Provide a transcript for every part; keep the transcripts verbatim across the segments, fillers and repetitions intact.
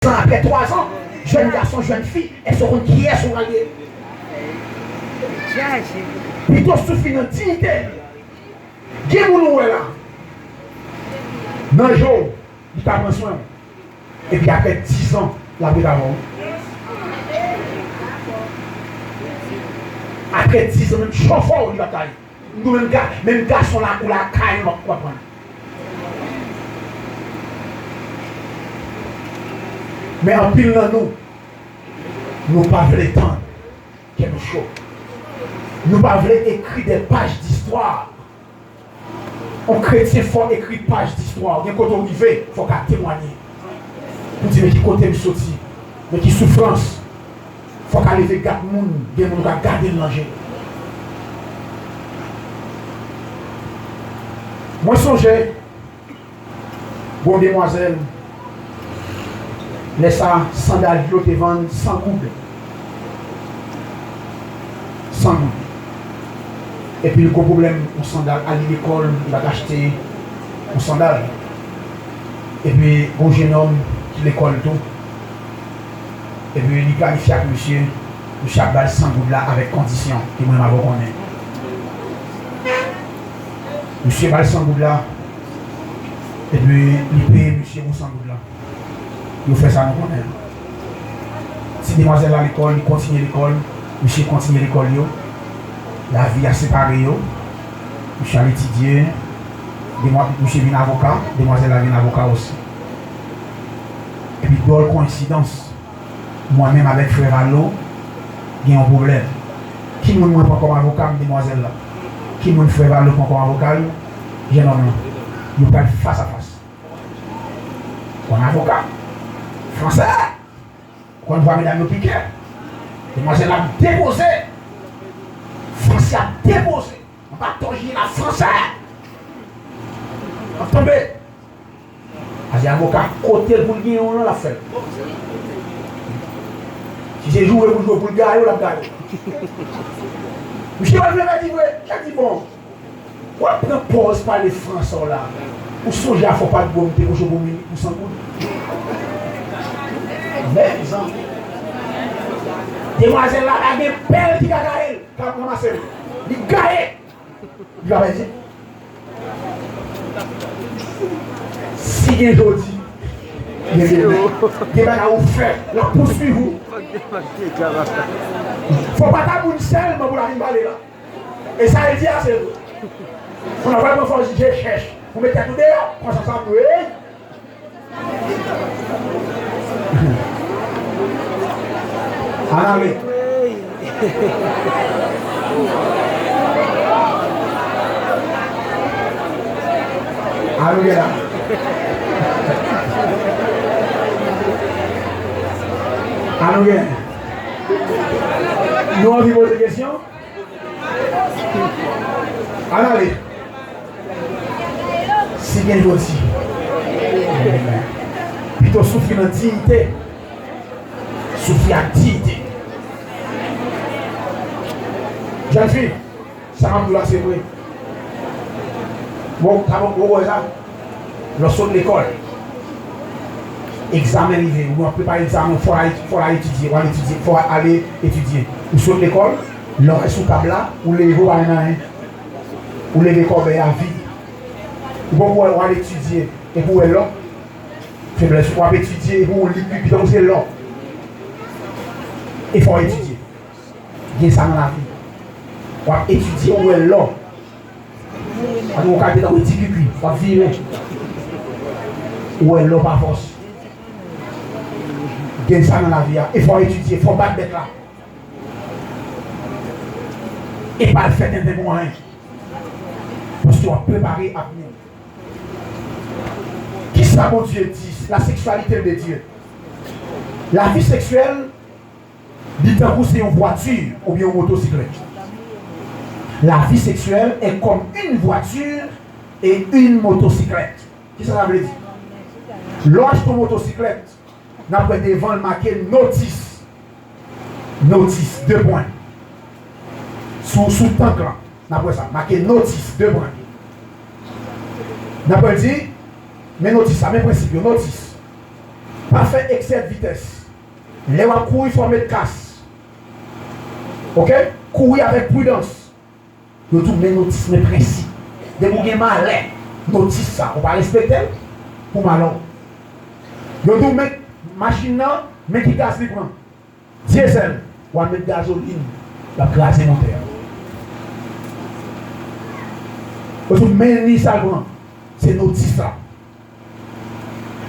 San apre twa zan, jèn gason, jèn fi, èske w konn kiyès ou pral ye? Pito soufri nan diyite. Gen moun ou wè la, nan je w, li ka pran swen w. Epi apre dizan, l ap ret avè w. Apre dizan, menm chofè w, li p ap ka ye. Nou menm ga-, menm gason la, ou lakay ou, w ap konprann. Men anpil nan nou, nou pa vle tann kè nou cho. Nou pa vle ekri de paj distwa. On kretyen fò ekri paj distwa. Gen kote w rive, fò w ka temwanye. Pou di, men ki kote m soti, men ki soufrans. Fò w ka leve gad moun, gen moun ou ka gade l nan je. Mwen sonje, gon demwazèl, lè sa, sandal yo te vann san goud. San goud. Epi l gon pwoblèm, yon sandal, al li lekòl, li pa ka achte yon sandal. Epi gon jennonm ki lekòl tou. Epi li planifye ak misye, misye ap ba l san goud la avèk kondisyon, ke mwen m ap konnen. Misye ba l san goud la, epi li peye misye pou san goud la. Yo fè sa nou konnen. Ti demwazèl la lekòl, li kontinye lekòl, misye kontinye lekòl yo. Lavi a separe yo. Misye al etidye, demwa-, misye vin avoka, demwazèl la vin avoka osi. Epi dwòl koyensidans, mwen menm avèk frè Valo gen yon pwoblèm. Ki moun mwen pran kòm avoka m, demwazèl la? Ki moun frè Valo pran kòm avoka l, jennonm lan? Yo pral fas a fas. Konn avoka fransè, konn vwa medam yo pike. Demwazèl ap depoze. Fransè ap depoze. Anba tòj li la, fransè ap tonbe. Ase avoka kote l pou l gen yon lan, l ap fè l. Si se joure pou l joure, pou l gaye w, l ap gaye w. Misye pa t vle pèdi vre, l di bon. W ap pran pòz pale fransè w la. Ou sonje a fò pa t bon m te kouche pou mini pou san goud? Mezanmi. Demwazèl la pa gen pèl ki ka gaye l, k ap ranmase l. Li gaye. Li pa pèdi. Si gen jodi, gen demen. Gen bagay ou fè, l ap pouswiv ou. Fò pa ta moun sèlman pou l ap vin pale la. E sa l di a, se vre. Pou n ap pran fòs je chèch. Pou met tèt ou deyò, konsa sa pou ye. Ann ale. Ann gen la. Ann gen. Nou anvi poze kesyon? Ann ale. Si gen jodi, pito soufri nan diyite, soufri ak diyite. Jèn fi, sa m ap di w la, se vre. Bon, sa bon, bon, wè sa. Lè w sot lekòl, egzamen rive, ou w ap prepare egzamen, fò w al, fò w al etidye, w al etidye, fò w ale etidye. Ou sot lekòl, lè w wè sou tab la, ou leve, w pa menm anyen. Ou leve kòbèy a vid. Ou poko wè, w al etidye, epi w wè lò. Feblès, w ap etidye, epi w li pi, pi tankou se lò. E fò w etidye. Gen sa nan lavi. W ap etidye, ou wè lò. Ann, ou ka te tankou ti pipi, w ap vire. Ou wè lò pa fòs. Gen sa nan lavi a. E fò w etidye, fò w bat bèt la. E pa al fè tenten pou anyen. Paske w ap prepare avni w. Kisa Bondye di? La sexualité de Dieu. Lavi seksyèl, li tankou se yon vwati oubyen yon motosiklèt. La vie sexuelle est comme une voiture et une motocyclette. Kisa sa vle di? Lè w achte yon motosiklèt, n ap wè devan l make notice. Notice, de pwen. Sou, sou tank lan, n ap wè sa. Make notice, de pwen. N ap wè l di, men notice la, men prensip yo, notice. Pa fè eksè de vitès. Lè w ap kouri, fò w met kas. Oke? Kouri avèk pridans. Yo di w men notis, men prensip. Depi w gen malè, notis sa, ou pa respekte l, pou malè w. Yo di w men machin nan, men ki gaz li pran. Dyezèl, w a met gazolin, l ap kraze motè a. Yo di w men li sa l pran, se notis la.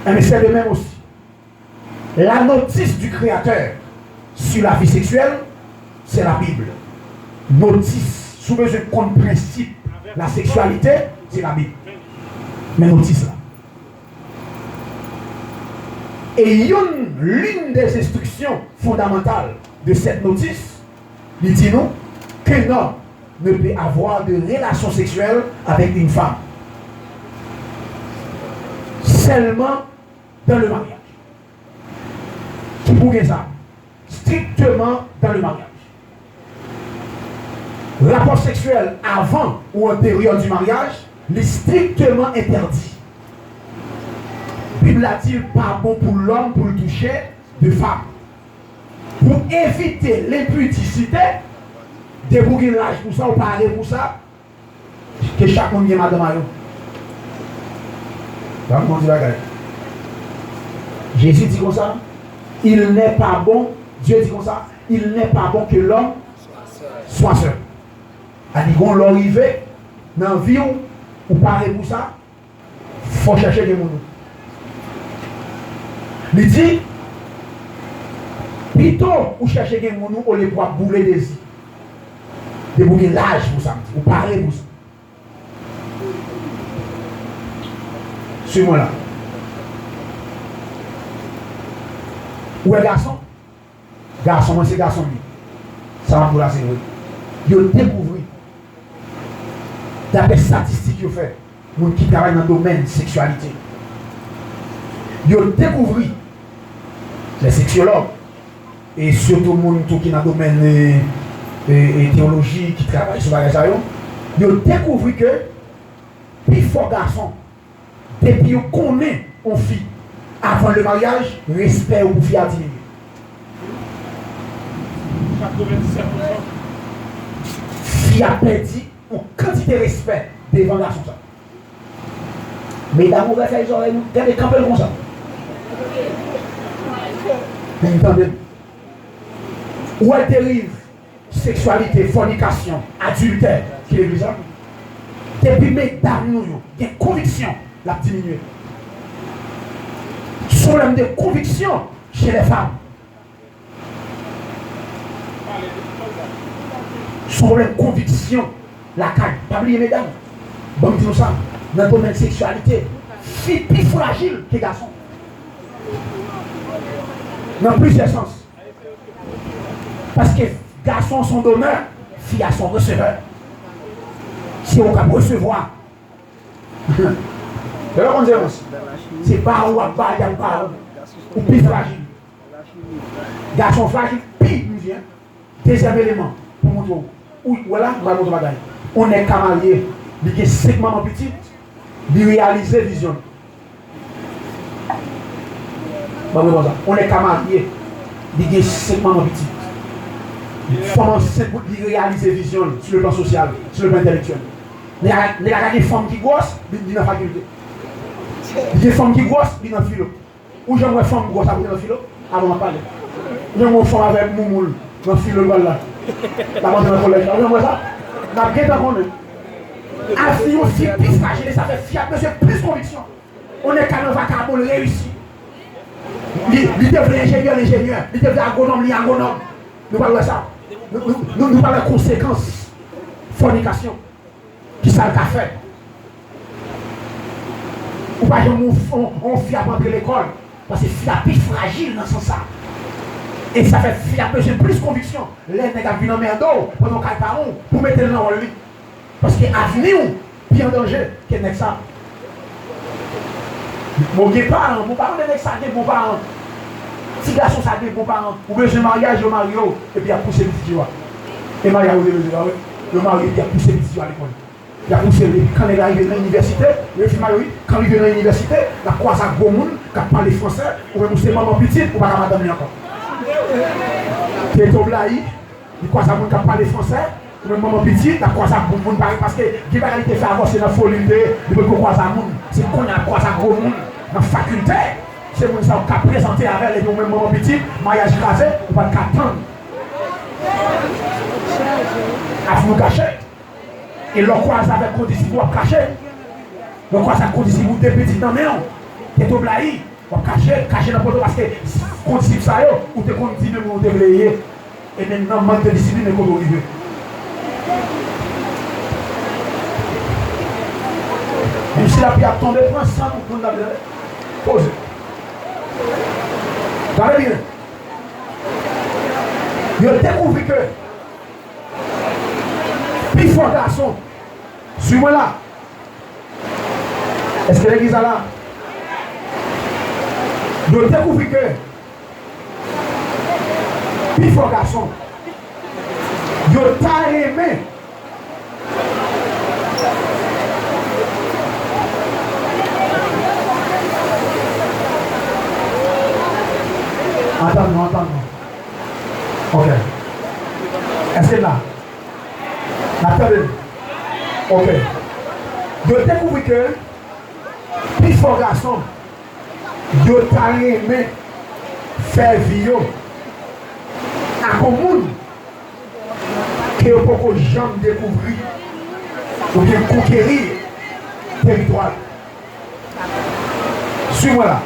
Enben, c'est de même aussi. La notice du Créateur sur la vie sexuelle, c'est la Bible. Notis, si w bezwen konn prensip la seksyalite, se Labib. Men notis la. Et youn, l'une des instructions fondamentales de cette notice, li di nou, qu'un homme ne peut avoir de relation sexuelle avec une femme. Seulement dans le mariage. Ki pou gen sa? Strictement dans le mariage. Rapò seksyèl avan ou an deryò di maryaj, li strikteman entèdi. Bib la di l pa bon pou lòm pou l touche de fanm. Pou evite lenpidisite, depi w gen laj pou sa, ou pare pou sa, ke chak moun gen madanm a yo. Ban m di bagay. Jezi di konsa, il n'est pas bon, Dye di konsa, il n'est pas bon que l'homme soit seul. A di gon lè w rive nan vi w, ou pare pou sa, fò w chèche gen moun ou. Li di, pito ou chèche gen moun ou olye pou w ap boule dezi. Depi w gen laj pou sa, m di, ou pare pou sa. Swiv mwen la. Ou wè gason? Gason, mwen se gason m ye. Sa m ap di w la se vre. Yo dekouvri, daprè estatistik yo fè, moun ki travay nan domèn seksyalite, yo dekouvri, lè seksyològ, e sitou moun tou ki nan domèn, e, e, e, teyoloji, ki travay sou bagay sa yo, yo dekouvri ke pifò gason, depi yo konnen yon fi avan le maryaj, respè yo pou fi a diminye. Fi a pèdi yon kantite respè devan gason sa. Medam, ouvè fèy zòrèy nou, gade, kanpe l konsa. Pou n tande l. Ou wè deriv seksyalite, fònikasyon, adiltè ki legliz la. Depi medam nou yo gen konviksyon, l ap diminye. Se yon pwoblèm de konviksyon chez les femmes. Se yon pwoblèm konviksyon lakay. Pa bliye medam. Ban m di nou sa, nan domèn seksyalite, fi pi frajil ke gason. Nan plizyè sans. Paske gason se yon donè, fi a se yon resevè. Se ou k ap resevwa. Lè w konn se yon, se ba ou ap bay, y ap ba ou. Ou pi frajil. Gason frajil pi, m di, en. Dezyèm eleman pou montre w. Ou wè la, m pral montre w bagay. Yon nèg ka marye, li gen senk manman pitit, li reyalize vizyon l. Ban mwen konsa. Yon nèg ka marye, li gen senk manman pitit. Fanm ansent bout, li reyalize vizyon l sou le plan sosyal, sou le plan entèlektyèl. Nèg la, nèg la ka gen fanm ki gwòs, li, li nan fakilte. Li gen fanm ki gwòs, li nan filo. Ou janm wè fanm gwòs ap antre nan filo? Avan m ap pale. Ou janm wè yon fanm avèk moumoun nan filo l pral la? L ap antre nan kolèj la. Ou janm wè sa? N ap gentan konnen. Avni yon fi pi frajil, e sa fè fi a bezwen plis konviksyon. Yon nèg ka nan vakabon, l reyisi. Li, li te vle enjenyè, l enjenyè. Li te vle agwonòm, li agwonòm. Nou pral wè sa. Nou, nou, nou, nou pral wè konsekans fònikasyon. Kisa l ka fè? Ou pa janm wè yon, yon, yon fi ap antre lekòl, paske fi a pi frajil nan sans sa. E sa fè fi a bezwen plis konviksyon lè nèg ap vin anmède w pandan w kay paran w pou mete l nan wòl li. Paske avni w pi an danje ke nèg sa. Bon, gen paran, bon, pa konn nèg sa gen bon paran. Ti gason sa gen bon paran. Ou bezwen maryaj, yo marye w, epi y ap pouse pitit yo a. E maryaj ou te bezwen, pa vre? Yo marye, epi y ap pouse pitit yo a lekòl. Y ap pouse l, epi kan nèg la rive nan inivèsite, yo fin marye, wi, kan rive nan inivèsite, l ap kwaze ak gwo moun, k ap pale fransè, ou menm ou se manman pitit, ou pa ka madanm li ankò. Teto blayi, li kwaze ak moun k ap pale fransè, ou menm manman pitit, l ap kwaze ak moun, moun parèy, paske gen bagay li te fè avan, se nan foli li te ye, li potko kwaze ak moun. Se kounye a l ap kwaze ak gwo moun nan fakilte. Se moun sa yo k ap prezante avè l, epi ou menm manman pitit, maryaj kraze, ou pa t ka tann. Afè nou kache. E lè w kwaze avèk kondisip ou, w ap kache. Lè w kwaze ak kondisip ou, de pitit nan men w, tete w blayi, w ap kache, kache nan poto, paske kondisip sa yo, ou te konn di menm ou te vle ye. E menm nan mank de disiplin, men kote w rive. Menm si lapli ap tonbe, pran san pou moun nan poze. Gade byen. Yo dekouvri ke pifò gason, swiv mwen la. Èske legliz la la? Yo dekouvri ke pifò gason, yo ta renmen. Atann non, atann non. Ok. Èske l la? N ap tande l? Ok. Yo dekouvri ke pifò gason, yo ta renmen fè vi yo ak yon moun ke yo poko janm dekouvri oubyen konkeri teritwa l. Swiv mwen la.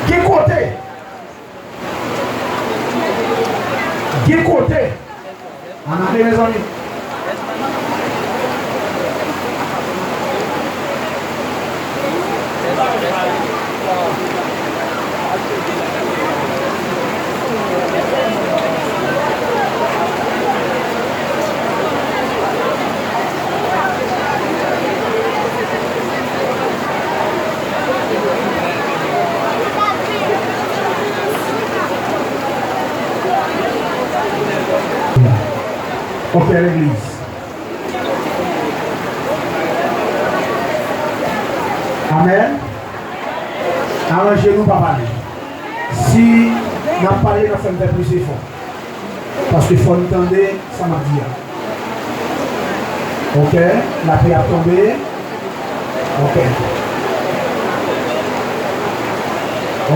Gen kote, gen kote, ann ale, mezanmi. Ok, legliz. Amèn. Aranje nou pa pale. Si n ap pale, n ap fè m fè plis efò. Paske fò n tande sa m ap di a. Ok, lapli ap tonbe. Ok.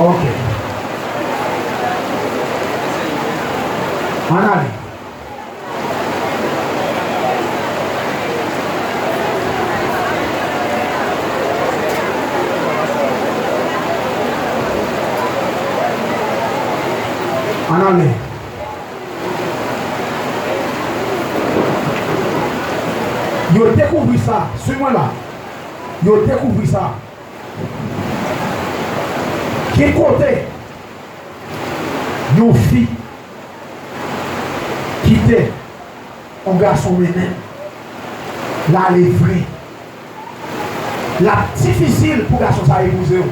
Ok. Ann ale. Ann ale. Yo dekouvri sa, swiv mwen la. Yo dekouvri sa. Gen kote yon fi kite yon gason mennen l, l ale vre. L ap difisil pou gason sa epouze w.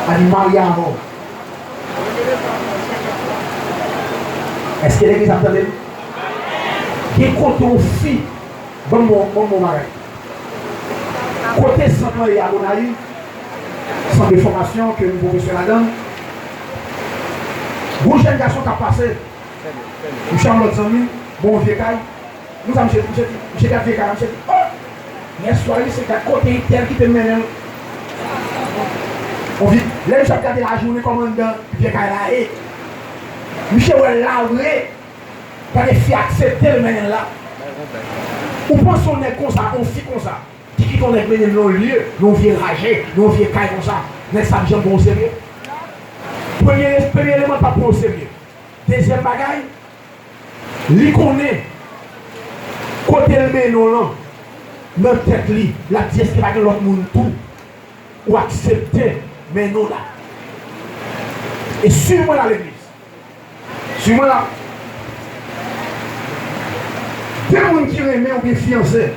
A di marye avè w. Èske legliz ap tande m? Gen kote yon fi, ban m, ban m yon bagay. Kote sant lan ye a Gonayiv, sant de fòmasyon ke m pwofesè ladan l, gon jèn gason k ap pase, misye ak lòt zanmi, bon vye kay. Nou sa misye di, misye di, misye gad vye kay la, misye di, oh! Yèswa, misye gad kote entèl kite m mennen l. Bon, lè misye ap gade lajounen kòman anndan vye kay la ye, misye wè l la vre. Gade fi aksepte l mennen l la. Ou panse yon nèg konsa, yon fi konsa, ki kite yon nèg mennen l nan yon lye, nan yon vye raje, nan yon vye kay konsa, nèg sa ap janm pran w serye? Premye, premye eleman, l p ap pran w serye. Dezyèm bagay, li konnen kote l mennen w lan, nan tèt li, l ap di, èske pa gen lòt moun tou ou aksepte mennen w la? E swiv mwen la, legliz. Swiv mwen la. De moun ki renmen oubyen fiyanse.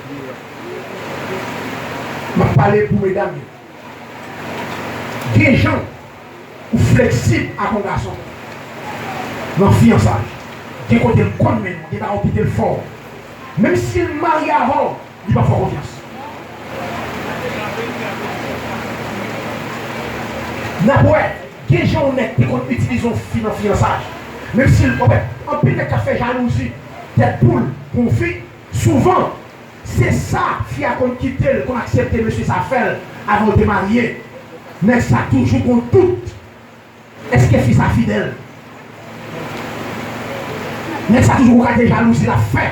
M ap pale pou medam yo. Gen jan ou fleksib ak yon gason nan fiyansaj. Gen kote l konn mennen w, gen bagay ou kite l fè w. Menm si l marye avè w, Li p ap fè w konfyans. N ap wè, gen jan yon nèg te konn itilize yon fi nan fiyansaj. Menm si l, w wè, anpil nèg k ap fè jalouzi, tèt poul, pou yon fi, souvan, se sa, fi a konn kite l, konn aksepte mesye sa fè l, avan yo te marye. Nèg sa toujou gon dout. Èske fi sa fidèl? Nèg sa toujou gon kalite jalouzi l ap fè.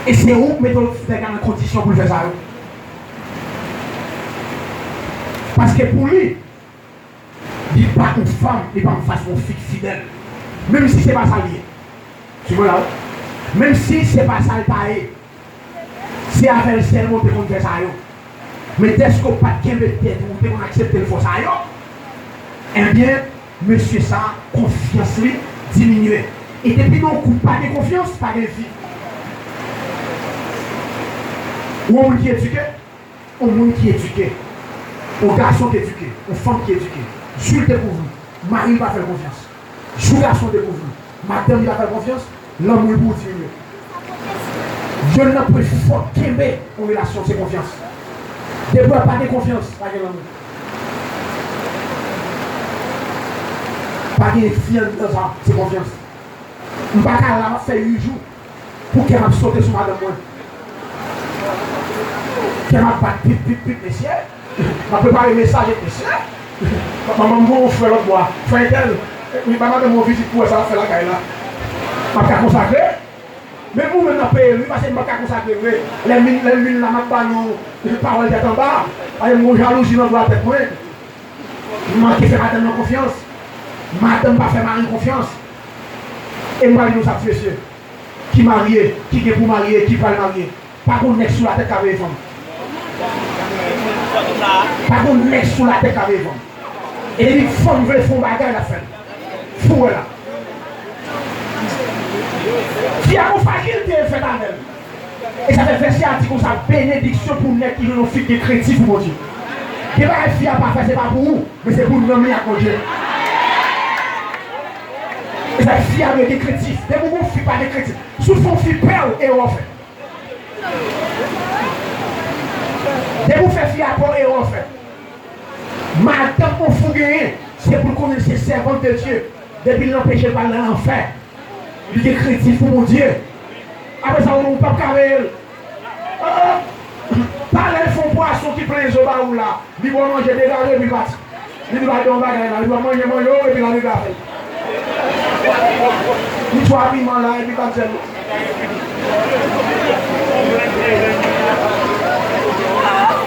E se ou k mete nèg la nan kondisyon pou l fè sa yo. Paske pou li, li pa yon fanm, li pa yon fanm, se yon fi k fidèl. Menm si se pa sa l ye. Swiv mwen la, wi. Menm si se pa sa l ta ye. Se avè l sèlman w te konn fè sa yo. Men dèske w pa t kenbe tèt ou, ou te konn aksepte l fè w sa yo, ebyen, mesye sa a, konfyans li diminye. E depi nan yon koup pa gen konfyans, pa gen vi. Ou yon moun ki edike, yon moun ki edike, yon gason ki edike, yon fanm ki edike, jou l dekouvri, mari l pa fè l konfyans. Jou gason dekouvri, madanm li pa fè l konfyans, lanmou l pou ou diminye. Yonn nan pwen fò kenbe yon relasyon se konfyans. Depi w pa gen konfyans, pa gen lanmou. Pa gen fi anndan sa, se konfyans. M pa ka la, m ap fè uit jou pou kè m ap sote sou madanm mwen. Kè m ap bat pip, pip, pip, mesye. M ap prepare mesaj, mesye. Manman m gen yon frè lòt bò a. Frè entèl, wi, ba madanm mwen yon vizit pou wè sa l ap fè lakay la. M ap ka konsakre. Men pou mwen nan peye l, wi, paske m p ap ka konsakre vre. Lè m vin, lè m vin la, m ap ba nou pawòl tèt anba. Paske m gen jalouzi nan bò tèt mwen. M manke fè madanm nan konfyans. Madanm pa fè mari konfyans. E m pral di nou sa, ti mesye, ki marye, ki gen pou marye, ki pral marye. Pa gon nèg sou latè k ka veye fanm. Pa gon nèg sou latè k ka veye fanm. E depi fanm vle fè yon bagay, l ap fè l. Fou wè la. Fi a gon fakilte fèt avè l. E sa fè vèsè a di konsa, benediksyon pou nèg ki jwenn yon fi ki gen kredi pou Bondye. Gen bagay fi a pa fè, se pa pou ou, men se pou nanm li ak Bondye. E sa fè fi a dwe gen kredi. Depi w gon fi pa gen kredi, si w fè yon fi pè w, erè w fè. Depi w fè fi a pè w, erè w fè. Madanm yon fi w genyen, se pou l konnen se sèvant de Dye. Depi l anpeche l pral nan lanfè, li gen kredi pou Bondye. Apre sa, ou p ap ka veye l. Ah! Talè l fè yon pwason ki plen zo ba ou la. Li ba w manje degaje epi l pati. Li di pa gen yon bagay la. Li pran manje, manje, o, epi l al degaje. Li twa piman la, epi l pa di anyen.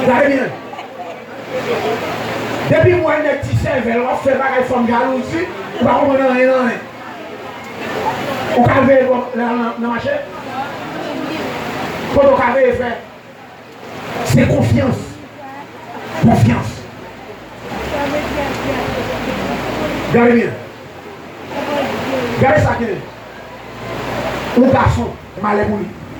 Gade byen. Depi m wè nèg ti sèvèl, w ap fè bagay fanm jalouzi, ou pa konprann anyen nan anyen. Ou ka veye bò nan, nan, nan mache? Kote w ka veye fè? Se konfyans. Konfyans. Gade byen. Gade sa ke yon gason, malè pou li.